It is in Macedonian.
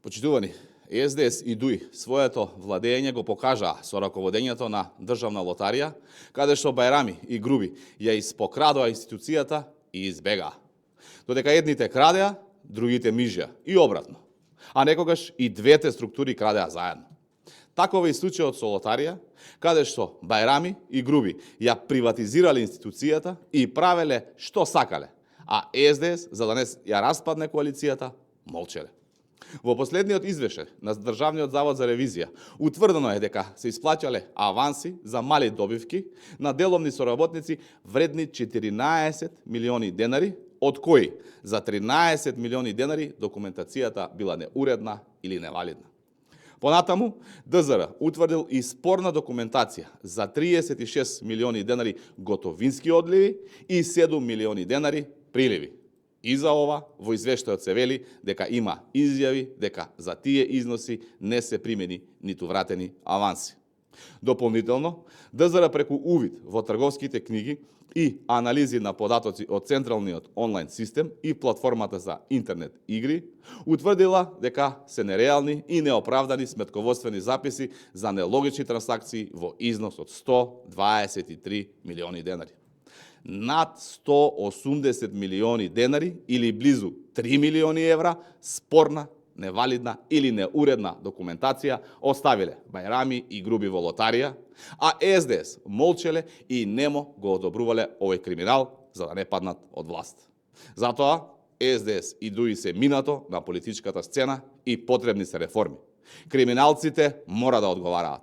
Почитувани, СДС и ДУИ своето владење го покажаа со раководењето на државна лотарија, каде што Бајрами и Груби ја испокрадоа институцијата и избегаа. Додека едните крадеа, другите мижеа и обратно. А некогаш и двете структури крадеа заедно. Таков е и случајот со лотарија, каде што Бајрами и Груби ја приватизирале институцијата и правеле што сакале, а СДС, за да не ја распадне коалицијата, молчеле. Во последниот извештај на Државниот завод за ревизија утврдено е дека се исплаќале аванси за мали добивки на деловни соработници вредни 14 милиони денари, од кои за 13 милиони денари документацијата била неуредна или невалидна. Понатаму, ДЗР утврдил и спорна документација за 36 милиони денари готовински одливи и 7 милиони денари приливи. И за ова, во извештајот се вели дека има изјави дека за тие износи не се примени ниту вратени аванси. Дополнително, ДЗР преку увид во трговските книги и анализи на податоци од Централниот онлайн систем и платформата за интернет игри, утврдила дека се нереални и неоправдани сметководствени записи за нелогични трансакции во износ од 123 милиони денари. Над 180 милиони денари или близу 3 милиони евра спорна, невалидна или неуредна документација оставиле Бајрами и Груби во лотарија, а СДС молчеле и немо го одобрувале овој криминал за да не паднат од власт. Затоа СДС и ДУИ се минато на политичката сцена и потребни се реформи. Криминалците мора да одговараат.